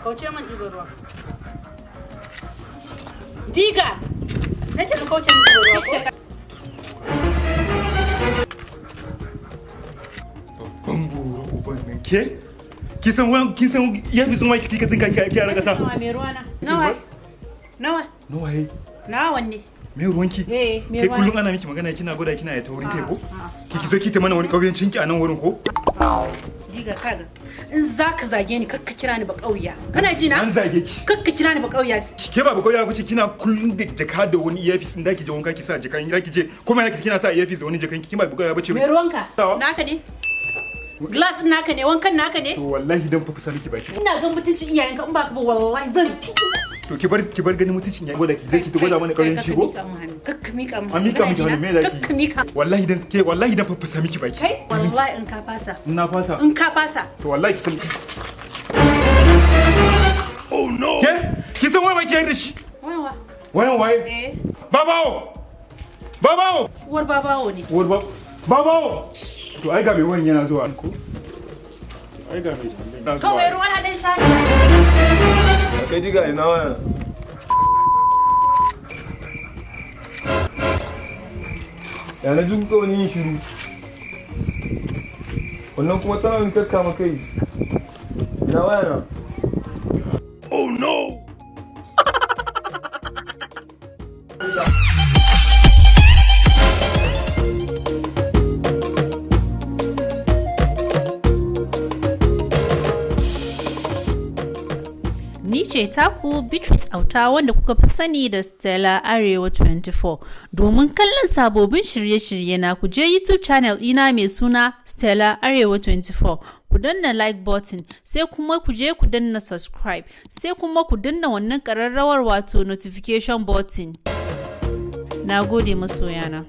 Kauce man ɗiban ruwa. Diga! Na ce ka kauce min ɗiban ruwa ko? Babban buru uban nan ke? Kin san kin san ya fi sun wai kika tsinka ki a kasa. Nawa mai ruwa na? Nawa? Nawa? Nawa he? Nawa wanne? Me ruwanki? Eh, me Kai ruwana? Kullum ana miki magana kina gwada kina ya taurin kai ko? Ki ki zo ki ta mana wani kauyancin ki a nan wurin ko? Diga, kaga. In za ka zage ni, kar ka kira ni ba ƙauya. Kana ji na? An zage ki. Kar ka kira ni ba ƙauya. Ke ba kauya bace, kina kullum da jaka da wani earpiece, in da ki je wanka ki sa jakan, ki je kuma ki kina sa earpiece da wani jakan ki, ba kauya bace. Me ruwanka? Tawa. Naka ne? Glass din naka ne, wankan naka ne? To wallahi dan fa fasa miki baki. Ina gan mutuncin iyayenka, in ba ka ba wallahi zan To ki bar ganin mutuncin ya gwada ki je ki ta gwada mana kauyanci ko? Kakka mika min An mika miki hannu, me zaki? Kakka mika. Wallahi dan ke, wallahi dan fasa miki baki. Kai, wallahi in ka fasa. In na fasa. In ka fasa. To wallahi ki san. Oh no. Ke? Ki san wai ba ki yarda shi? Wawa. Wayan waye? Eh. Babawo! Babawo! Uwar babawo ne. Uwar ba Babawo! To ai ga mai wayan yana zuwa ko? Ai ga mai tambayin. Kawai mai ruwan haɗin shayi. Kai Diga, ina waya? Ya na ji kuka wani yin shiru. Wannan kuma tana wani kakkama kai. Ina waya na? Oh no! Ni ce taku Beatrice Auta, wanda kuka fi sani da Stella Arewa 24. Domin kallon sabobin shirye-shirye na, ku je YouTube channel ɗina mai suna Stella Arewa 24. Ku danna like button, sai kuma ku je ku danna subscribe, sai kuma ku danna wannan ƙararrawar, wato notification button. Na gode, masoyana.